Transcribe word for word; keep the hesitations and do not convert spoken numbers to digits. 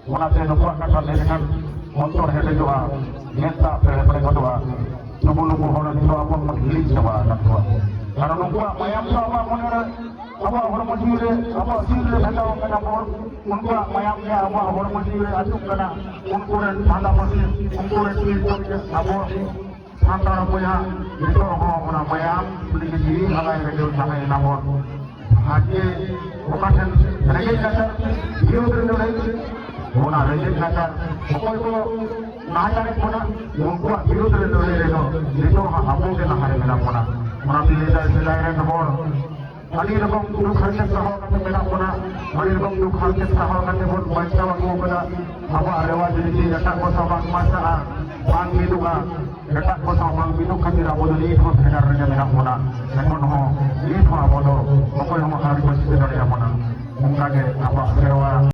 ᱚᱱᱟᱛᱮ ᱱᱩᱠᱩᱣᱟᱜ ᱠᱟᱛᱷᱟ ᱞᱟᱹᱭ ᱞᱮᱠᱷᱟᱱ ᱚᱱᱛᱚᱨ ᱦᱮᱰᱮᱡᱚᱜᱼᱟ, ᱢᱮᱫ ᱫᱟᱜ ᱯᱮᱨᱮ ᱯᱮᱨᱮ ᱜᱚᱫᱚᱜᱼᱟ᱾ ᱱᱩᱠᱩ ᱱᱩᱠᱩ ᱦᱚᱲ ᱱᱤᱛᱚᱜ ᱟᱵᱚ ᱵᱚᱱ ᱦᱤᱲᱤᱧ ᱪᱟᱵᱟ ᱟᱠᱟᱫ ᱠᱚᱣᱟ᱾ ᱠᱟᱨᱚᱱ ᱩᱱᱠᱩᱣᱟᱜ ᱢᱟᱭᱟᱢ ᱫᱚ ᱟᱵᱚᱣᱟᱜ ᱢᱚᱱᱮ ᱨᱮ, ᱟᱵᱚᱣᱟᱜ ᱦᱚᱲᱢᱚ ᱡᱤᱣᱤ ᱨᱮ, ᱟᱵᱚᱣᱟᱜ ᱥᱤᱨ ᱨᱮ ᱵᱷᱮᱡᱟᱣ ᱟᱠᱟᱱᱟ ᱵᱚᱱ᱾ ᱩᱱᱠᱩᱣᱟᱜ ᱢᱟᱭᱟᱢ ᱜᱮ ᱟᱵᱚᱣᱟᱜ ᱦᱚᱲᱢᱚ ᱡᱤᱣᱤ ᱨᱮ ᱟᱹᱪᱩᱨ ᱠᱟᱱᱟ᱾ ᱩᱱᱠᱩ ᱨᱮᱱ ᱯᱷᱟᱸᱫᱟ ᱯᱟᱹᱥᱤ, ᱩᱱᱠᱩ ᱨᱮᱱ ᱛᱤᱨ ᱠᱚ ᱟᱵᱚ ᱥᱟᱱᱛᱟᱲ ᱵᱚᱭᱦᱟ ᱱᱤᱛᱚᱜ ᱦᱚᱸ ᱚᱱᱟ ᱢᱟᱭᱟᱢ ᱞᱟᱹᱜᱤᱫ ᱡᱤᱣᱤ ᱟᱞᱟᱭ ᱨᱮᱜᱮ ᱛᱟᱦᱮᱸᱭᱮᱱᱟ ᱵᱚᱱ᱾ ᱟᱨ ᱡᱮ ᱚᱠᱟ ᱴᱷᱮᱱ ᱨᱮᱸᱜᱮᱡ ᱱᱟᱪᱟᱨ ᱵᱤᱨᱳᱫᱷ ᱨᱮ ᱞᱟᱹᱲᱦᱟᱹᱭ, ᱚᱱᱟ ᱨᱮᱸᱜᱮᱡ ᱱᱟᱪᱟᱨ ᱚᱠᱚᱭ ᱠᱚ ᱱᱟᱦᱟᱪᱟᱨᱮᱫ ᱵᱚᱱᱟ, ᱩᱱᱠᱩᱣᱟᱜ ᱵᱤᱨᱳᱫᱷ ᱨᱮ ᱞᱟᱹᱲᱦᱟᱹᱭ ᱨᱮᱫᱚ ᱱᱤᱛᱚᱜ ᱦᱚᱸ ᱟᱵᱚ ᱜᱮ ᱞᱟᱦᱟ ᱨᱮ ᱢᱮᱱᱟᱜ ᱵᱚᱱᱟ᱾ ᱚᱱᱟᱛᱮ ᱞᱟᱹᱭ ᱫᱟ, ᱥᱮᱫᱟᱭ ᱨᱮᱱ ᱦᱚᱲ ᱟᱹᱰᱤ ᱨᱚᱠᱚᱢ ᱫᱩᱠ ᱦᱟᱨᱠᱮᱛ ᱥᱟᱦᱟᱣ ᱠᱟᱛᱮ ᱢᱮᱱᱟᱜ ᱵᱚᱱᱟ, ᱟᱹᱰᱤ ᱨᱚᱠᱚᱢ ᱫᱩᱠ ᱦᱟᱨᱠᱮᱛ ᱥᱟᱦᱟᱣ ᱠᱟᱛᱮ ᱵᱚᱱ ᱵᱟᱧᱪᱟᱣ ᱟᱹᱜᱩ ᱟᱠᱟᱫᱟ᱾ ᱟᱵᱚᱣᱟᱜ ᱨᱮᱣᱟᱡᱽ ᱨᱤᱛᱤ ᱮᱴᱟᱜ ᱠᱚ ᱥᱟᱶ ᱵᱟᱝ ᱢᱟᱥᱟᱜᱼᱟ, ᱵᱟᱝ ᱢᱤᱫᱚᱜᱼᱟ, ᱮᱴᱟᱜ ᱠᱚ ᱥᱟᱶ ᱵᱟᱝ ᱢᱤᱫᱚᱜ ᱠᱷᱟᱹᱛᱤᱨ ᱟᱵᱚ ᱫᱚ ᱱᱤᱛ ᱦᱚᱸ ᱵᱷᱮᱜᱟᱨ ᱨᱮᱜᱮ ᱢᱮᱱᱟᱜ ᱵᱚᱱᱟ᱾ ᱮᱠᱷᱚᱱ ᱦᱚᱸ ᱱᱤᱛ ᱦᱚᱸ ᱟᱵᱚ ᱫᱚ ᱚᱠᱚᱭ ᱦᱚᱸ ᱟᱹᱣᱨᱤ ᱠᱚ ᱪᱤᱠᱟᱹ ᱫᱟᱲᱮᱭᱟᱵᱚᱱᱟ᱾ ᱚᱱᱠᱟᱜᱮ ᱟᱵᱚᱣᱟᱜ ᱥᱮᱨᱣᱟ